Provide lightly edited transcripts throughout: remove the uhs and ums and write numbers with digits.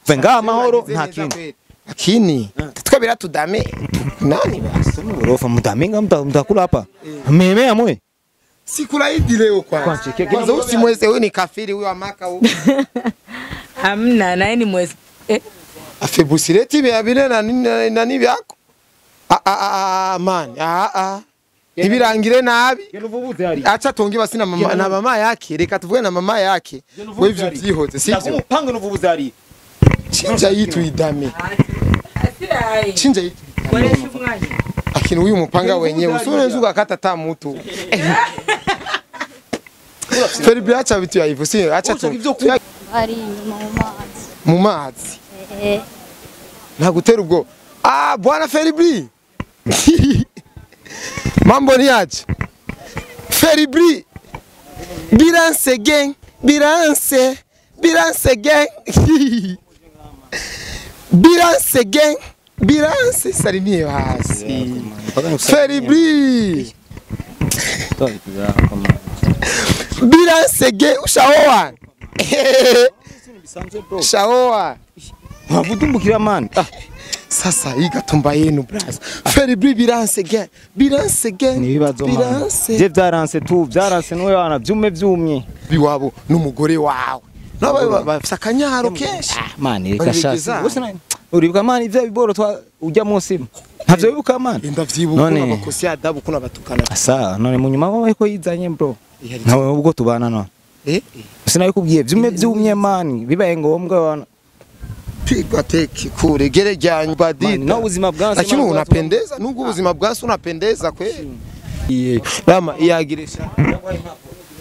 Venga amahoro nta kindi. Lakini tukabira tudame nani basi Urofa mudamenga mtakula hapa. Mmemea mwe. Sikulaidi leo kwanza. Kwanza usimweze huyu ni kafiri huyu amaka huyu. Hamna naye ni mwezi. Afebusireti byabire na nani byako? Man. Ibirangire nabi. Acha tonge basi na mama na mama yake. Reka tuvuge na mama yake. Wewe ivyo byihoze sivyo? Upanga nuvubuze ari. Chinja yitu idame. Chinja yitu. Lakini huyu mupanga wenyewe usiweze ukakata ta mtu. Felipe acha vitu ya hivyo si acha tu. Ari inyuma mu mazi. Mu mazi. Nagutera ubwo. Bwana Felipe. Mambo ni aje? Felipe. Bilance gang, bilance, bilance gang. Bilance gang, bilance salimie basi. Felipe. Bilance gang ushaoa. Ushaoa. Wavudumbukira man. Sasa hii gatumba yenu braza. Felipe bilance gang, bilance gang. Ni bibazo man. Je byaranse tu, byaranse n'uwe wana byume byumye. Biwabo n'umugore wawe. Nabo bafise akanyaro kenshi. Man reka shasi. Uribuka man ivya biboro twa ujya munsi. Ntavyo bibuka man. Ndavyibuka abakosi adabu kuna batukana. Asa none mu nyuma babaye ko yizanye bro. Nawe ubwo tubana none. Sinabikubwiye byume byumye man bibaye ngombwa wana. Pigwa teki kure gerejanye badida. No ubuzima bwanse lakini unapendeza nubwo ubuzima bwanse unapendeza kweli. Rama iyagirisha.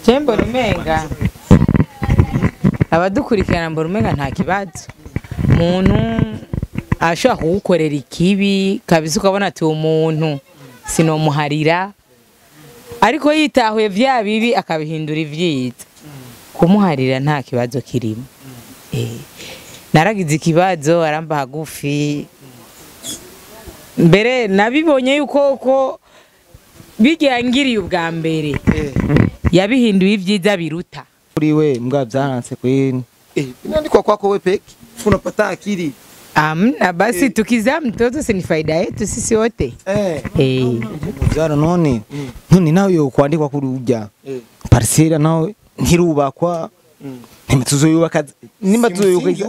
Chembo rumenga. Abadukurikirana mbona umenga nta kibazo. Muntu ashobora kugukorera ikibi kabisa ukabona ati umuntu sinomuharira ariko yitahuye vya bibi akabihindura ivyiza. Kumuharira nta kibazo kirimo. Naragize ikibazo aramba hagufi. Mbere nabibonye yuko ko bigiyangiriye ubwa mbere. Yabihinduye ivyiza biruta. Kuri we mbwa byaranse kwini. Inaandikwa kwako wewe peki. Unapata akili. Amna basi tukizaa mtoto si ni faida yetu sisi wote. Byara none. None nawe yo kwandikwa kuri ujya. Parcela nawe ntirubakwa. Nimba tuzoyubaka nimba tuzoyubaka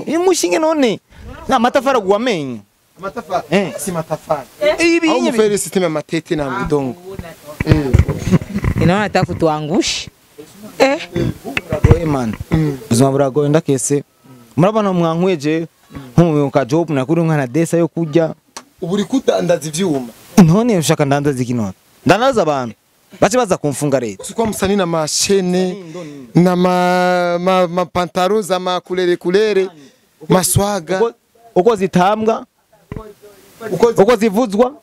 imushinge none. Na matafara guwamenye. Matafara si matafara. Ibi au mfere system ya matete na mdongo. Inaona nataka kutuangusha. Buragoye man. Ubuzima buragoye ndakese. Murabona mwankweje nko job nakuri mwana desa yo kujya. Uburi kudandaza ivyuma. None ushaka ndandaza ikintu. Ndandaza abantu. Bace baza kumfunga leta. Sikuwa musani na mashene na ma pantaro za makulere kulere maswaga uko zitambwa uko zivuzwa.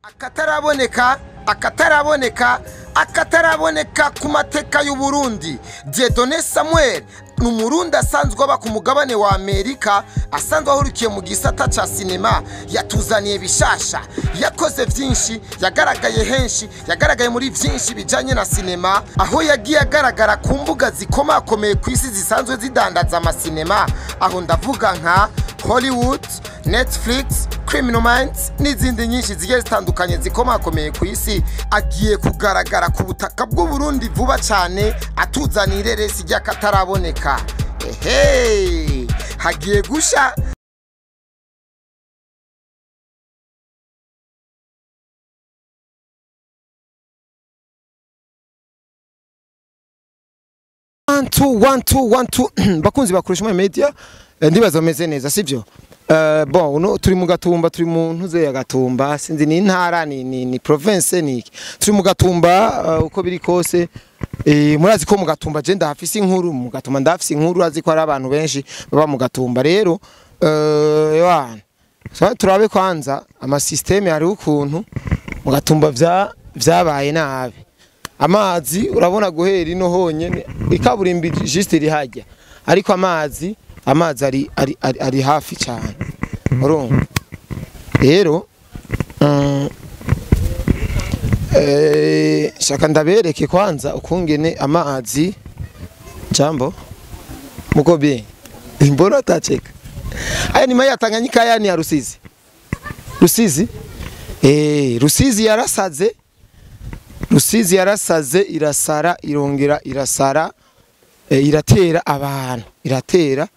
Akataraboneka akataraboneka akataraboneka ku mateka y'u Burundi. Dieudonné Samuel ni umurundi asanzwe aba ku mugabane wa Amerika, asanzwe ahurikiye mu gisata ca sinema. Yatuzaniye bishasha, yakoze vyinshi, yagaragaye henshi, yagaragaye muri vyinshi bijanye na sinema, aho yagiye agaragara ku mbuga zikomakomeye ku isi zisanzwe zidandaza amasinema. Aho ndavuga nka Hollywood, Netflix, Criminal Minds n'izindi nyinshi zigiye zitandukanye zikomakomeye ku isi. Agiye kugaragara ku butaka bw'u Burundi vuba cyane, atuzanire resi ry'akataraboneka. Ehe, hagiye gusha. One two one two one two. Bakunzi bakoresha media ndibaza meze neza sivyo? Bon uno turi mu Gatumba, turi mu ntuze ya Gatumba, sinzi ni intara ni province niki. Turi mu Gatumba uko biri kose. Murazi ko mu Gatumba je ndahafise inkuru, mu Gatumba ndahafise inkuru, azi ko ari abantu benshi baba mu Gatumba. Rero wana so turabe kwanza ama system ari ukuntu mu Gatumba vyabaye nabi. Amazi urabona guhera ino honyene ikaburimbi juste iri hajya, ariko amazi ari hafi cyane. Urumva rero shaka ndabereke kwanza ukungene amazi. Jambo muko bi Mbona utacheka? Aya ni maji ya Tanganyika, haya ni ya Rusizi. Rusizi? Rusizi yarasaze. Rusizi yarasaze irasara irongera irasara, iratera abantu, iratera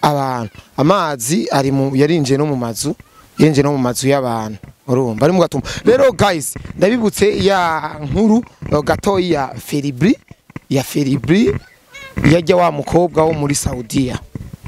abantu. Amazi ari mu yarinje no mu mazu, yarinje no mu mazu y'abantu. Urumva ari mu Gatumba. Rero guys, ndabibutse ya nkuru gatoyi ya Feribri, ya Feribri yajya wa mukobwa wo muri Saudiya.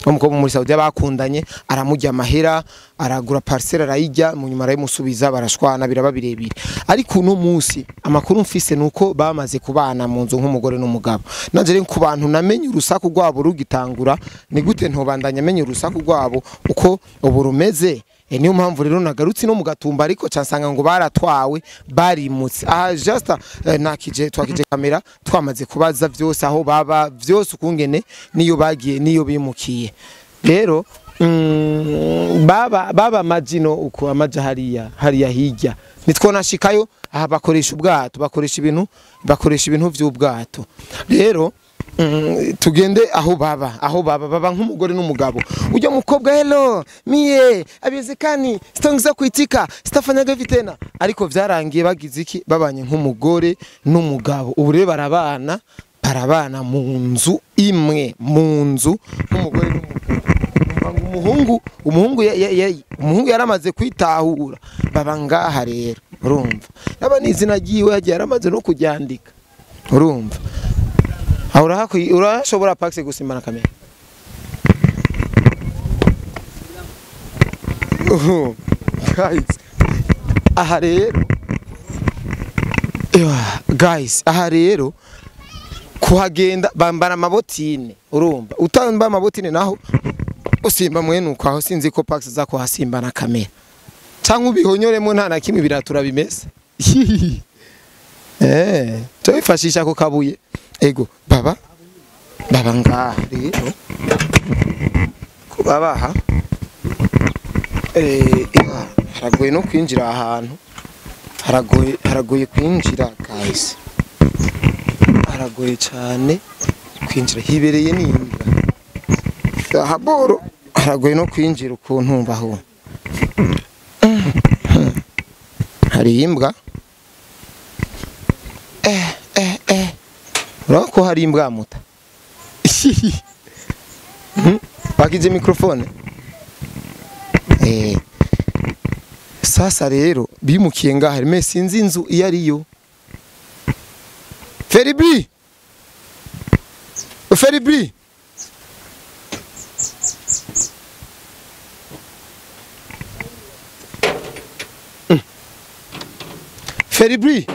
Umukobwa muri Saudiya bakundanye aramujya amahera aragura parcelle arayijya mu nyuma arayimusubiza barashwana biraba birebire. Ariko uno munsi amakuru mfise nuko bamaze kubana mu nzu nk'umugore n'umugabo. Nanje rero ku bantu namenye urusaku rwabo rugitangura ni gute ntobandanya menye urusaku rwabo uko ubu rumeze. Niyo mpamvu rero nagarutse no mu Gatumba ariko cansanga ngo baratwawe barimutse. Aha just nakije twakije kamera twamaze kubaza vyose aho baba vyose ukungene niyo bagiye niyo bimukiye. Rero baba majino uko amaja hariya hariya hirya nitwo nashikayo. Aha bakoresha ubwato, bakoresha ibintu vy'ubwato. Rero tugende aho baba, aho baba baba nk'umugore n'umugabo. Ujya mukobwa hello mie abizekani sitongeza kuitika sitafanyaga vitena, ariko vyarangiye bagize iki babanye nk'umugore n'umugabo. Ubu rero barabana mu nzu imwe, mu nzu nk'umugore n'umugabo. Umuhungu yaramaze kwitahura baba ngaha rero urumva. Naba n'izina ryiwe yagiye yaramaze no kuryandika urumva. Urashobora Pax gusimbana kamera. Guys, aha rero guys, aha rero kuhagenda bambara amabotine urumva. Utamba amabotine naho usimba mwenuko aho sinzi ko Pax za kuhasimbana kamera. Canke ubihonyoremo nta na kimwe biratura bimeze. Tubifashisha ko kabuye. Ego baba ngaha rero kubabaha haragoye no kwinjira ahantu, haragoye kwinjira guys, haragoye cyane kwinjira hibereye n'imbwa ahaboro, haragoye no kwinjira ukuntu mbaho hari imbwa. Urako hari imbwa muta. Bakije microphone. Sasa rero bimukiye ngaha me sinzi inzu iyo ariyo. Feribri. Feribri. Feribri.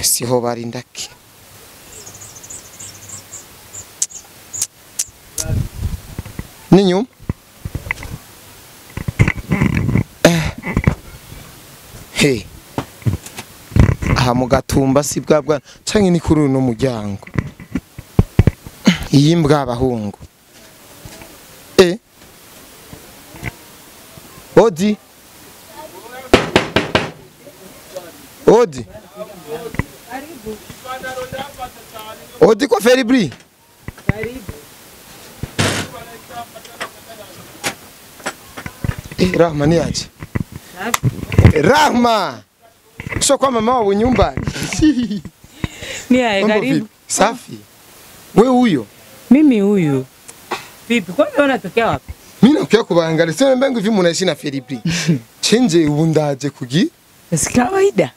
Siho barindaki. Ninyo. Hey. Aha mu Gatumba si bwa canke ni kuri uno muryango. Iyi mbwa abahungu. Odi. Odi. Odi kwa Feribri. Karibu. Rahma ni aje? Rahma. Sio kwa mama wa nyumba. Ni aje karibu. Safi. Wewe huyo? Mimi huyu. Vipi? Kwa nini unatokea wapi? Mimi nakuya kubangalia. Sio mbangu hivi mnaishi na Feribri. Chenje ubundaje kugi? Si kawaida.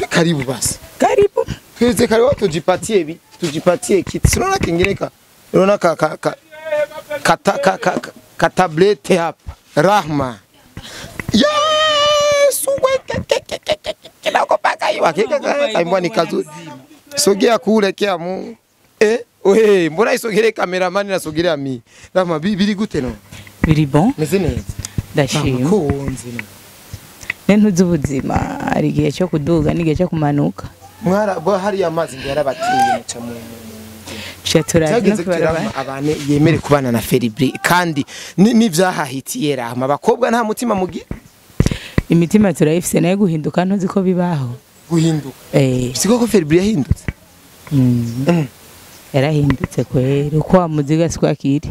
Karibu basi. Karibu. Tuweze karibu tujipatie hivi, tujipatie kitu. Unaona kingine ka. Unaona ka ka ka ka ka tablete hapa. Rahma. Yesu kinakopaka hiyo hakika kaimbwa ni kazuri. Sogea kule kia Mungu. We mbona isogere cameraman na sogerea mi. Rahma biri gute no? Biri bon. Meze neza. Ndashima. Ko wonze no. Nento z'ubuzima ari gihe cyo kuduga n'igihe cyo kumanuka. Mwara bo hari amazi ngo yarabatiye muca mu Chaturageze abane yemere kubana na Feribri kandi nivyahahitiye Rahma abakobwa nta mutima mugi. Imitima turayifise nayo guhinduka ntuzi ko bibaho. Guhinduka. Siko ko Feribri yahindutse. Yarahindutse kwera uko wamuziga siko akiri.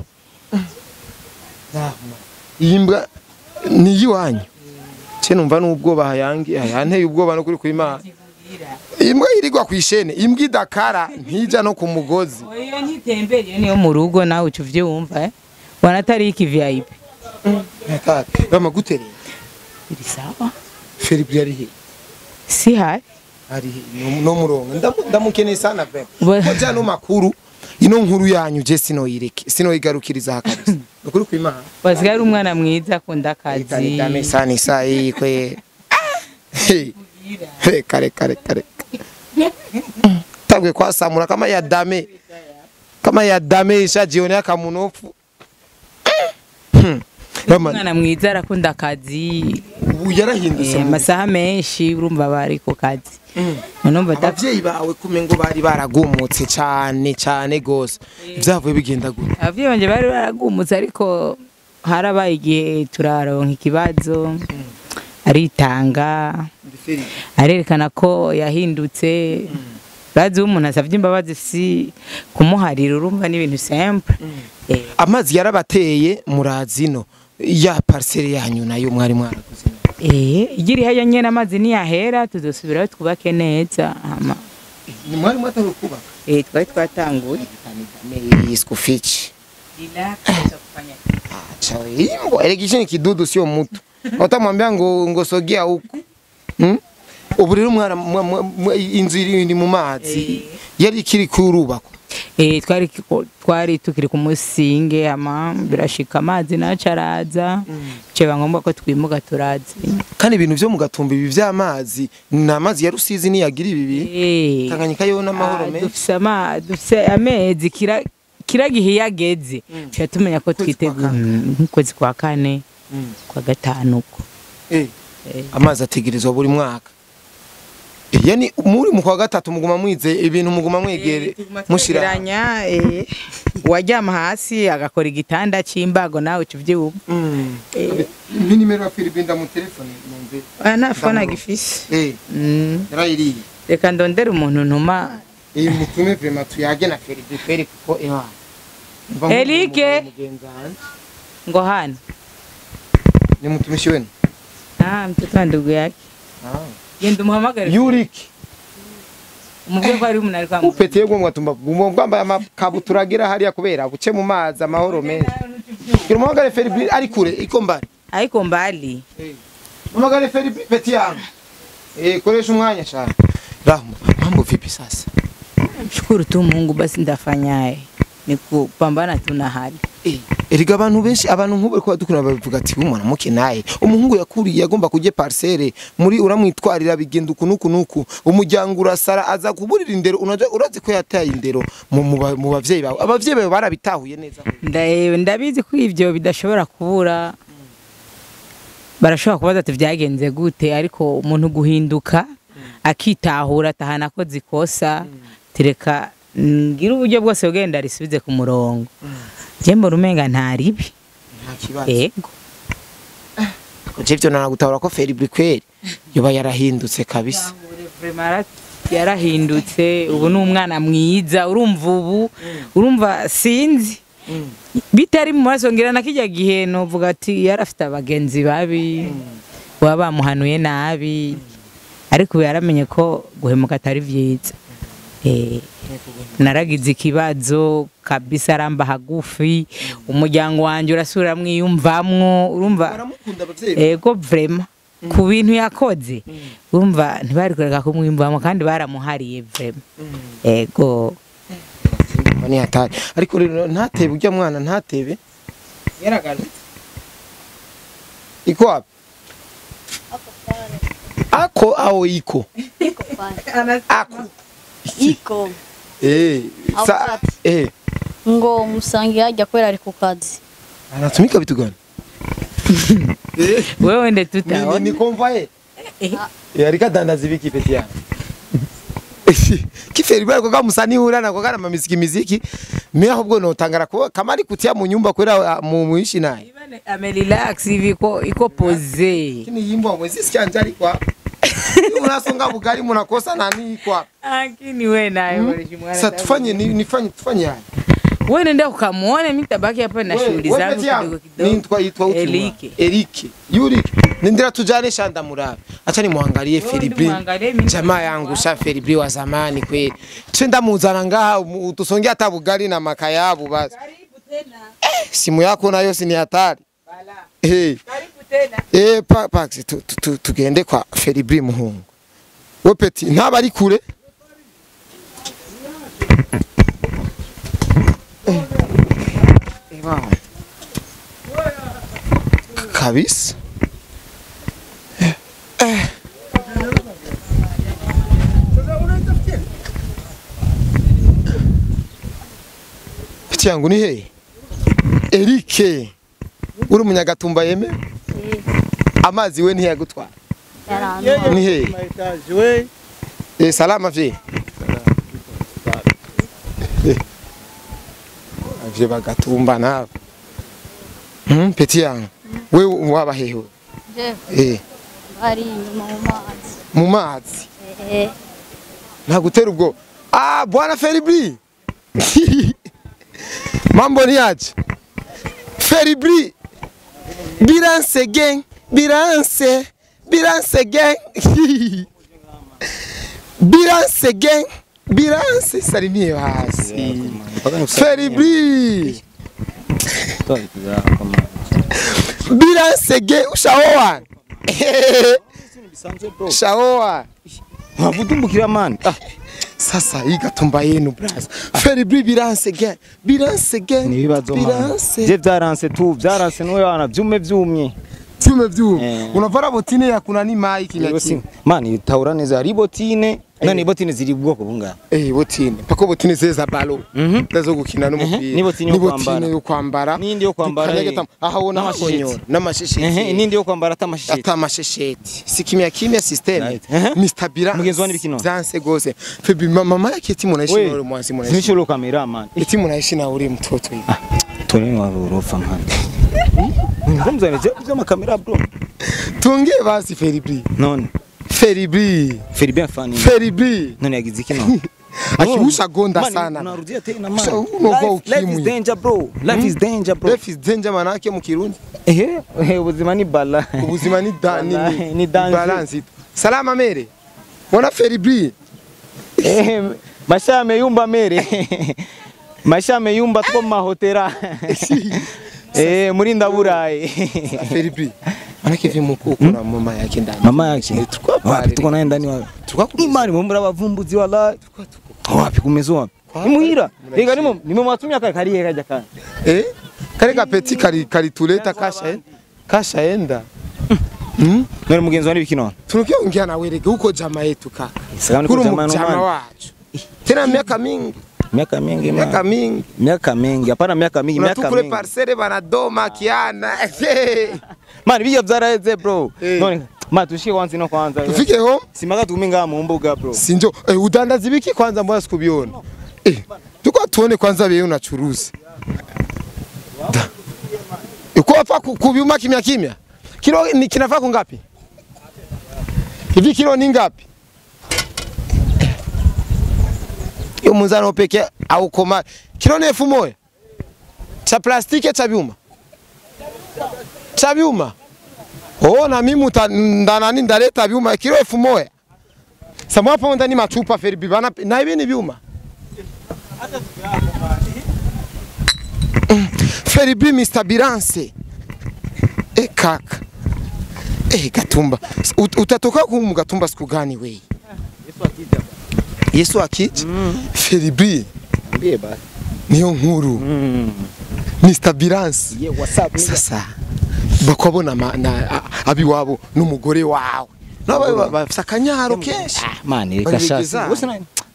Iyi mbwa ni iyiwanyu. Ce numva n'ubwoba hayangi hayanteye ubwoba no kuri kwimana. Imbwa irigwa kwishene, imbwa idakara ntija no ku mugozi. Oyo ntitembere niyo mu rugo nawe ucu vyumva eh. Wanatari iki VIP. Bama gutere. Iri sawa. Feribri ari he? Si hari. Ari no murongo. Ndamukeneye sana vraiment. Ko ja no makuru ino nkuru yanyu je sinoyireke sinoyigarukiriza hakabisa. Nukuri kwimana. Basigaye umwana mwiza akunda akazi. Dame sana sai kwe. Kare kare kare. Tangwe kwasamura kama ya dame. Kama ya dame ishajionea kamunofu. Umwana mwiza arakunda akazi. Ubu yarahindutse amasaha menshi urumva bari ku kazi. Numva abavyeyi bawe kumengo bari baragumutse cyane cyane gose. Vyavuye bigenda gute? Abavyeyi banje bari baragumutse ariko harabaye igihe turaronka ikibazo. Aritanga arerekana ko yahindutse. Bazi umuntu asavye imbabazi si kumuharira urumva n'ibintu simple. Amazi yarabateye murazino ya parcelle yanyu nayo mwari mwaraguze. Igiri hayo nyene amazi ni yahera tuzosubirayo twubake neza. Ama ni mwari mwatawe kubaka? Twari twatanguye. Iskufichi. Acha imbwa erekisheni kidudu sio mtu. Utamwambia ngo sogea huko. Ubu rero mwara inzu iri mu mazi yari ikiri kurubakwa. Twari tukiri ku musinge ama birashika amazi nacaraza ceba ngomba ko twimuka turazi. Kandi ibintu byo mugatumba ibi by'amazi ni amazi ya Rusizi ni yagira ibi Tanganyika yo n'amahoro menshi. Dufise amezi kira gihe yageze cyo tumenya ko twiteguye nkwezi kwa kane kwa gatanu uko. Amazi ategerezwa buri mwaka. Yani muri mu kwa gatatu muguma mwize ibintu muguma mwegere mushiranya wajyama hasi agakora igitanda c'imbago nawe ucuvyumva. Ni nimero ya Filibinda mu telefone numve. Nta phone agifise. Yarayiriye. Reka ndondere umuntu ntuma mutume vraiment tuyage na Filibi kweri kuko ewa. Erike ngo hano. Ni mutumishi wenu? Mtoto wa ndugu yake. Genda umuhamagare. Yuriki. Umubwiye ko ari umuntu ari kwa Upetiye ngo mwatumba ngwambaye amakabutura agira hariya kubera buce mu mazi amahoro menshi. Gira umuhamagare Felipe ari kure iko mbali. Ariko mbali. Umuhamagare Felipe peti yangu. Koresha umwanya cyane. Rahma, mambo vipi sasa? Mshukuru tu Mungu basi ndafanyaye. Ni kupambana tu na hali. Erega abantu benshi abantu nk'ubu ko dukuna bavuga ati umwana muke naye umuhungu yakuriye agomba kujye parcelle muri uramwitwarira bigenda uku nuku nuku umujyango urasara aza kuburira indero urazi ko yataye indero mu bavyeyi bawe abavyeyi bawe barabitahuye neza. Ndabizi ko ivyo bidashobora kubura. Barashobora kubaza ati byagenze gute ariko umuntu guhinduka akitahura atahana ko zikosa tereka ngira uburyo bwose bugenda risubize ku murongo. Jembo rumenga ntaribi. Nta kibazo. Yego. Jevyo nana ko Felipe kweri yoba yarahindutse kabisa. Yarahindutse ubu ni umwana mwiza urumva ubu urumva sinzi bitari mu maso ngira na kijya gihe novuga ati yarafite abagenzi babi baba bamuhanuye nabi ariko yaramenye ko guhemuka atari vyiza. Naragize ikibazo kabisa aramba hagufi umuryango wanje urasura mwiyumvamwo urumva ego vraiment ku bintu yakoze urumva ntibari kureka kumwiyumvamwo kandi baramuhariye vraiment ego ni hatari ariko rero ntatebe ujya mwana ntatebe yaragarutse iko wapi ako ao iko ako iko sa ngo musangi ajya kwera ari ku kazi anatumika vitu gani wewe nde tutaona ni convoy arika dandaza ibiki peti yana kiferi bwa kwa musani urana kwa kana miziki miziki mimi ahubwo notangara ko kama ari kutia mu nyumba kwera mu muishi naye ame relax hivi iko pose kini yimbo mwezi sikia ari kwa unasonga bugari munakosa nani kwa akini we naye mwana sasa tufanye nifanye tufanye haya Wewe nenda ukamuone, mimi nitabaki hapa na shughuli zangu kidogo kidogo. Nitwa yitwa uti Erike. Erike. Yuri. Nindira tujane shanda murabe. Acha nimwangalie Felibri. Jamaa yangu sha Felibri wa zamani kweli. Twenda muzana ngaha utusongea hata bugali na makayabu basi. Karibu tena. Simu yako nayo si ni hatari. Bala. Eh. Karibu tena. Eh Pax tugende kwa Felibri muhungu. We peti ntaba ari kure. Kabisa. Peti yangu ni hey. Erike. Uri umunyagatumba yeme? Amazi we ntiyagutwara. Ni hey. Eh salama vye. Avye bagatumba nabo. Peti yangu. Wewe waba hehe? Je. Eh. Ari inyuma mu mazi. Mu mazi. Eh. Nagutera ubwo. Ah bwana Felibri. Mambo ni aje? Felibri. Bilance gang, bilance, bilance gang. Bilance gang, bilance salimie hasi. Felibri. Bilance gang ushaoa. Ushaoa. Wavutumbukira man. Sasa hii gatumba yenu braza. Felibri bilance gang, bilance gang. Ni bibazo man. Je byaranse tu, byaranse n'uwe wana byume byumye. Byume byumye. Unavara botine ya kuna ni mai kinyaki. Man itaura neza ari botine. None botine ziri ubwoko bunga. Eh botine. Pako botine zeza balo. Ndazo gukina n'umupira. Ni botine yo kwambara. Ni kwambara. Nindi yo kwambara. Aha wona n'amashisheti. N'amashisheti. Nindi yo kwambara atamashisheti. Atamashisheti. Si kimya kimya system. Mr. Bilance. Mugenzi wani bikino. Zanse gose. Febi mama yake eti munaishi na uri mwanzi munaishi. Zimishuro kamera man. Eti munaishi na uri mtoto hivi. Tone wa urofa man. Ngomzane je byo makamera bro. Tuongee basi Felibri. None. Felibri. Felibri afani. Felibri. Nani yagize iki no? Akiusha gonda sana. Unarudia tena man. Life is danger bro. Life is danger bro. Life is danger manake mu Kirundi. Eh, ubuzima ni bala. Ubuzima ni ni balance. Salama mere. Bona Felibri. Eh, maisha ameyumba mere. Maisha ameyumba tuko mahotera. Eh, muri ndaburayi. Felibri. Manake vi muko kuna mama yake ndani. Mama yake. Wapi tuko naye ndani wapi? Imani mumbura abavumbuzi wallahi. Wapi kumeze wapi? Imuhira. Rega nimo nimemwatumia kariye kaja kana. Eh? Kare ka petit kari tuleta kasha kasha enda. None mugenzi wani bikino. Tunakiongea na wewe huko jamaa yetu kaka. Kuru jamaa wacu. Tena miaka mingi. Miaka mingi miaka mingi. Miaka mingi. Hapana miaka mingi, miaka mingi. Unatukule parcelle banadoma kiana. Man bijya byaraheze bro. None ma tushike kwanza ino kwanza. Tufike home? Simaka tuminga mu mbuga bro. Sinjo udandaza ibiki kwanza mbona sikubiona. Tuko tuone kwanza wewe unachuruza. Uko hapa kubiuma kimya kimya. Kilo ni kinafaa kungapi? Hivi kilo ni ngapi? Yo munzano peke au koma. Kilo ni 1000. Cha plastiki cha byuma. Cha byuma. Oh na mimi ndanani ndaleta byuma kilo 1000. Samwa hapo ndani machupa Felibri bana na hivi ni byuma. Felibri Mr. Bilance. Eh kaka. Eh Gatumba. Utatoka ku Gatumba siku gani wewe? Yesu akija. Yesu akija? Felibri. Ndiye basi. Niyo nkuru. Mr. Bilance. Yeah, what's up? Sasa bakobona na abiwabo n'umugore wawe. Nabo bafisa kanyaro kenshi. Man reka shasi.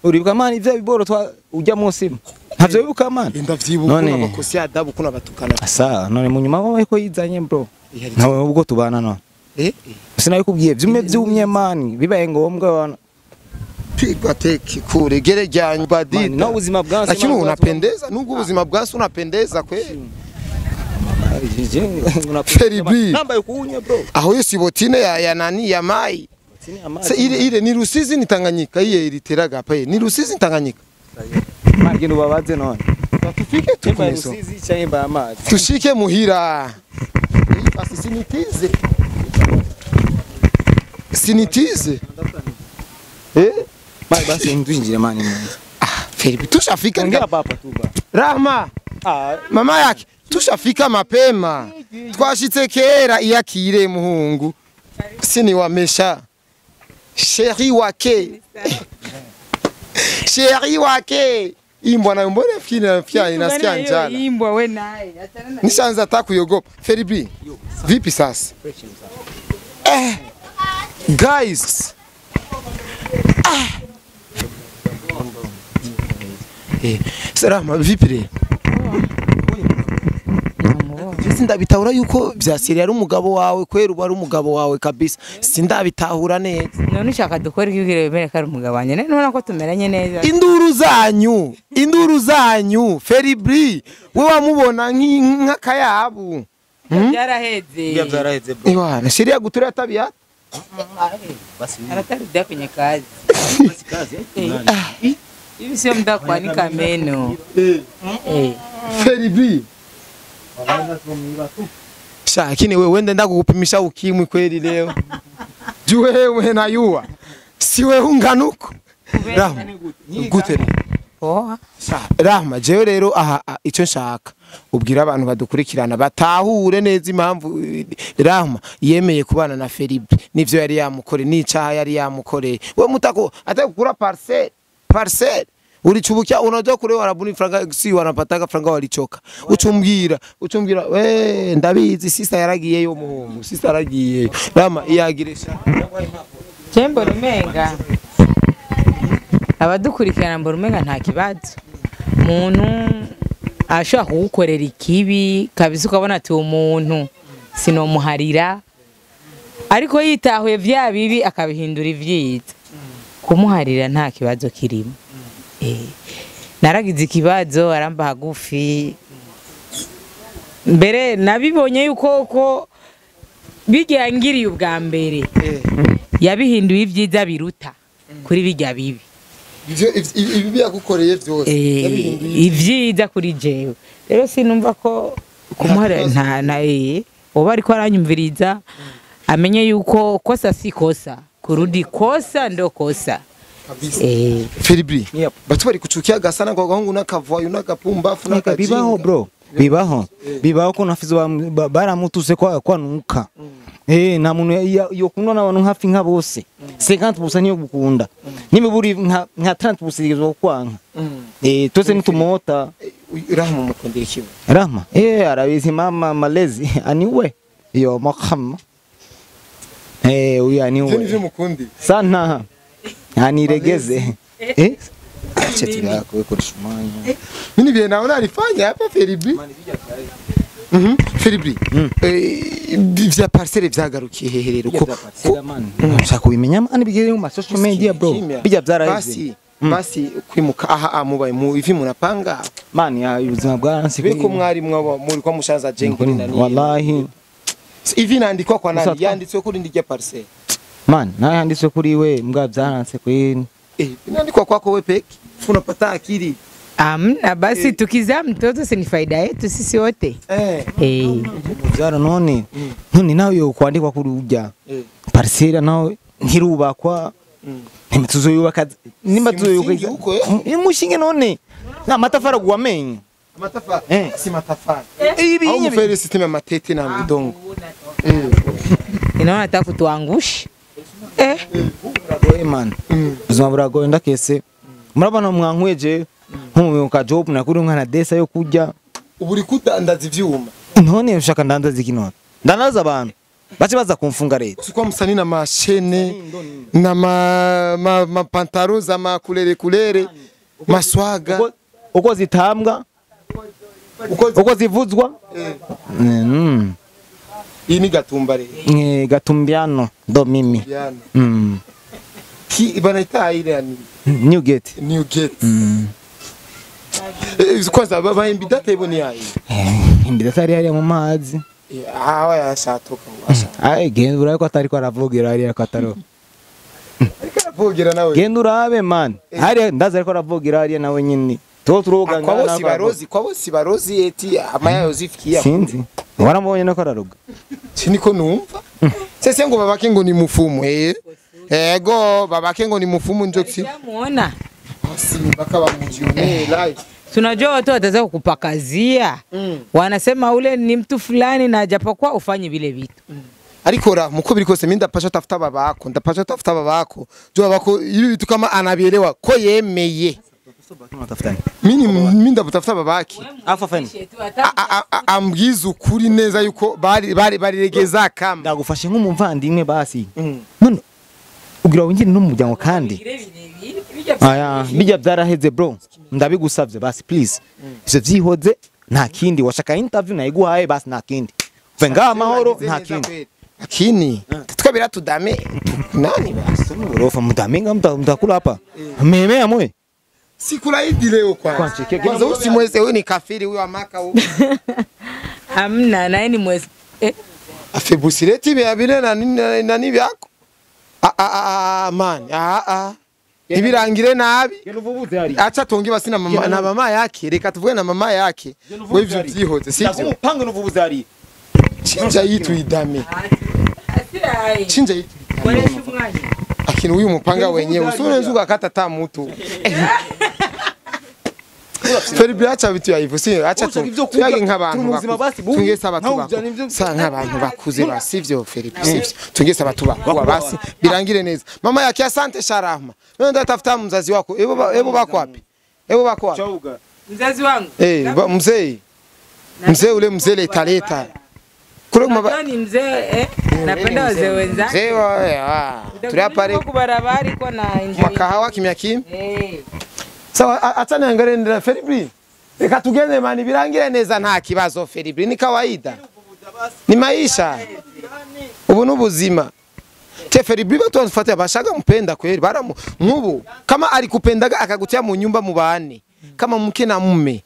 Uribuka man ivyo biboro twa ujya munsi. Ntavyo wibuka man. Ndavyibuka abakosi adabu kuna batukana. Asa none mu nyuma wawe ko yizanye bro. Nawe ubwo tubana no. Eh? Sinabikubwiye byume byumye man bibaye ngombwa wana. Pigwa teki kure gere ryanyu badita. No ubuzima bwanyu lakini unapendeza nubwo ubuzima bwanyu unapendeza kweli. Felibri. Namba yukunye bro. Aho yo sibotine ya nani ya mai. Se ile ni Rusizi ni Tanganyika iye iliteraga hapa ni Rusizi ni Tanganyika. Mari gendo babaze none. Tufike tu kumeso. Tushike muhira. Basi sinitize. Sinitize. Eh? Basi ndinjire mani. Ah, Felipe tushafika ngira papa tu ba. Rahma. Ah, mama yake tushafika mapema. Twashitse kera iyakire muhungu. Sini wamesha. Sheri wake. Sheri wake. Imbwa na mbona fikiri pia inasikia njala. Imbwa we naye. Nishaanza hata kuyogopa. Felipe. Vipi sasa? Guys. Salama vipi re? Sindabitahura yuko vyasiri ari umugabo wawe kwera uba ari umugabo wawe kabisa. Sindabitahura neza. None ushaka dukora ikibwire bemere ko ari umugabo wanje. None ko tumeranye neza. Induru zanyu Felibri we wamubona nk'akayabu. Byaraheze. Byaraheze bro. Ewa, sheria gutura tabia. Basi aratarudia kwenye kazi. Basi kazi. Hivi sio muda kuanika meno. Felibri. Lakini wewe wende nda kukupimisha ukimwi kweli leo. Juu wewe na yua. Si wewe unganuko. Rahma. Gute. Poa. Rahma jewe rero aha ico nshaka ubwira abantu badukurikirana batahure neza impamvu Rahma yemeye kubana na Felipe nivyo yari yamukore n'icaha yari yamukoreye. We mutako atakukura parcel ulichubukia unajua kule warabuni franga si wanapataka franga walichoka. Uchumbwira we ndabizi sister yaragiye yo muhungu sister yaragiye Rahma iyagiresha Chembo rumenga abadukurikirana mbona umenga nta kibazo. Muntu ashobora kugukorera ikibi kabisa ukabona ati umuntu sinomuharira ariko yitahuye vya bibi akabihindura ivyiza. Kumuharira nta kibazo kirimo. Naragize ikibazo aramba hagufi. Mbere nabibonye yuko ko bijya ngiriye ubwa mbere yabihinduye ivyiza biruta kuri bijya bibi. Ibi yagukoreye byose ivyiza kuri jewe. Rero sinumva ko kumuhara nta na oba ariko aranyumviriza amenye yuko kosa si kosa kurudi kosa ndo kosa. Felibri batu bari kuchukia gasana kwa gahungu nakavayo nakapumbafu nakajinga. Bibaho bro. Bibaho. Bibaho ko nafizo baramutuse kwa nuka. Na muntu yo kunwa n'abantu hafi nka bose 50% niyo gukunda. Nimiburi nka 30% igezwa kwanka. Twese nitumota. Rahma mukundira ikiwe. Rahma arabizi mama malezi aniwe yo makam. Uyu aniwe. Nivyo mukundi. Sana. Aniregeze. Cheti yako iko shumanya. Mimi bien naona alifanya hapa Felibri. Felibri. Vya parcelle vyagarukiye hehe rero ko nshaka kubimenya mani bigere mu social media bro. Bijya byaraheze. Basi kwimuka aha mubaye mu ivi munapanga. Mani ubuzima bwaransi biko mwari mwaba muri kwa mushaza jengini nani. Wallahi. Ivi nandikwa kwa nani yanditswe kuri ndijya parcelle. Man, naye handitswe kuri we mbwa byaranse kuri inaandikwa kwako we peki unapata akili. Amna basi tukizaa mtoto si ni faida yetu sisi wote. Byara none nawe yo kwandikwa kuri ujya. Parcelle nawe ntirubakwa. Tuzoyubaka nimba tuzoyubaka imushinge none na matafara guwamenye. Matafara si matafara. Ibi au mfere system ya matete na mdongo. Inaona nataka kutuangusha. Buragoye man. Ubuzima buragoye ndakese. Murabona mwankweje nkumwe job nakuri mwana desa yo kujya. Uburi kudandaza ivyuma. None ushaka ndandaza ikinona. Ndandaza abantu. Bace baza kumfunga leta. Sikuwa msanii na mashene na ma pantaro za makulere kulere maswaga uko zitambwa uko zivuzwa. Iyi ni gatumba rero. Gatumbiano do mimi. Ki banaita ile yani New Gate. New Gate. Kwanza baba imbidata iboni yayi. Imbidata ari mu mazi. Hawa yashatoka asha. Ai genda urabe ko atari ko aravugira ari ko ataro. Ariko aravugira nawe. Genda urabe man. Hari ndaza ariko aravugira ari nawe nyine. Tuko turoga Kwa bose barozi, kwa bose barozi eti amaya yozifikia. Sinzi. Waramubonye no kararoga. Siniko numva. Sese ngo babake ngo ni mufumu eh. Ego babake ngo ni mufumu njoksi. Muona. Simba kaba mujionee live. Tunajua watu wataweza kukupakazia. Wanasema ule ni mtu fulani na japokuwa ufanye vile vitu. Ariko ra muko biri kose mimi ndapasha tafuta babako, ndapasha tafuta babako. Jo babako ibi bitu kama anabielewa ko yemeye. Mimi ndapatafuta babaki. Afa fani. Ambwiza ukuri neza yuko bari bari bariregeza kama. Ndagufashe nk'umuvandimwe basi. None ugira winjire no mu muryango kandi. Aya bijya byaraheze bro. Ndabigusavye basi please. Ivyo vyihoze nta kindi washaka interview nayiguhaye basi nta kindi. Venga amahoro nta kindi. Lakini tukabira tudame nani basi urofa mudamenga mtakula hapa. Meme amwe. Sikulaidi leo kwanza. Kwanza usimweze huyu ni kafiri huyu amaka huyu. Hamna naye ni mwezi. Afebusireti byabire na nani byako? Man. Ibirangire nabi. Acha tonge basi na mama na mama yake. Reka tuvuge na mama yake. Wewe ivyo vyihoze sivyo? Umupango n'uvubuze ari. Chinja yitu idame. Chinja yitu. Lakini huyu mupanga wenyewe usio ukakata ta mtu. Felipe acha vitu ya hivyo si acha tu tuyage nk'abantu tungese abatu bako sa nk'abantu bakuze basi sivyo Felipe sivyo tungese abatu bako basi birangire neza mama yake asante sharahma wewe ndatafuta mzazi wako ebo bako wapi ebo bako wapi mzazi wangu mzee mzee ule mzee leta leta kule mama ni mzee napenda wazee wenzangu mzee tuli kwa barabara kwa na enjoy makahawa kimya kimya sawa acha niangalie ndira Felipe reka tugende mani birangire neza nta kibazo Felipe ni kawaida ni maisha ubu n'ubuzima te Felipe batu bafuata bashaga mpenda kweli baramu nkubu kama alikupendaga akagutia mu nyumba mubane kama mke na mume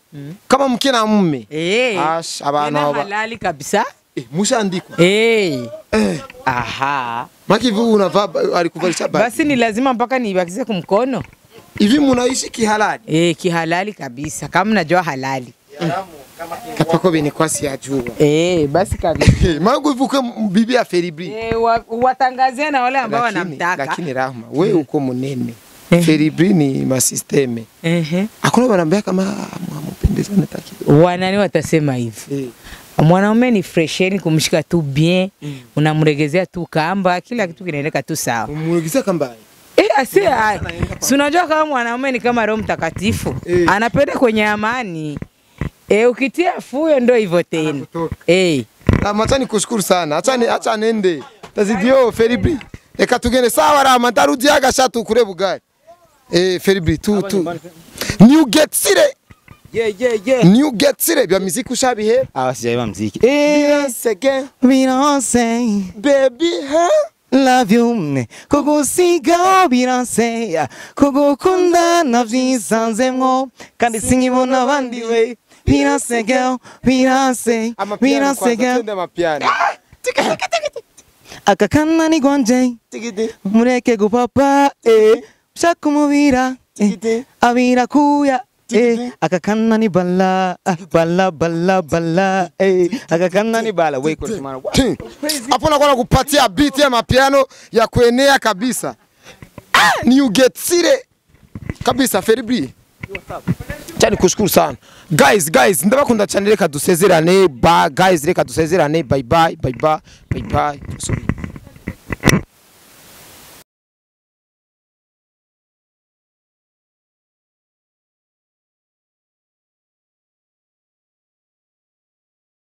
kama mke na mume ash abantu halali kabisa mushandikwa aha makivu unavaa alikuvalisha basi ni lazima mpaka nibakize kumkono. Hivi munaishi kihalali? Kihalali kabisa. Kama najua halali. Kapako bene kwasi ajua. Basi kabisa. Mangu ivuke bibi ya Felipe. Watangazie na wale ambao wanamtaka. Lakini Rahma, wewe uko munene. Felipe ni masisteme. Hakuna wanambia kama hamupendezane taki. Wanani watasema hivi? Mwanaume ni fresheni kumshika tu bien, unamregezea tu kamba, kila kitu kinaendeka tu sawa. Umregezea kamba? Si unajua kama mwanaume ni kama Roho Mtakatifu. Anapenda kwenye amani. Ukitia fuyo ndio hivyo tena. Acha nikushukuru sana. Acha nende. Tazidio Felipe. Reka tugende sawa Rama ndarudiaga shatu kure bugari. Felipe tu tu. New get city. Yeah. New get city bya muziki ushabihe? Sijaiba muziki. Beyonce Beyonce baby huh? Love you kugusiga biranse kugukunda navyisanzemwo kandi sinkibona abandi we biranse girl biranse biranse girl akakana ni gwanje mureke gupapa ushaka umubira abira kuya akakana ni bala bala bala bala akakana ni bala we kwa mara hapo nakuwa kupatia beat ya mapiano ya kuenea kabisa. New get city kabisa Felipe. Cyane kushukuru sana. Guys ndabakunda cyane reka dusezerane ba guys reka dusezerane bye bye bye bye bye bye.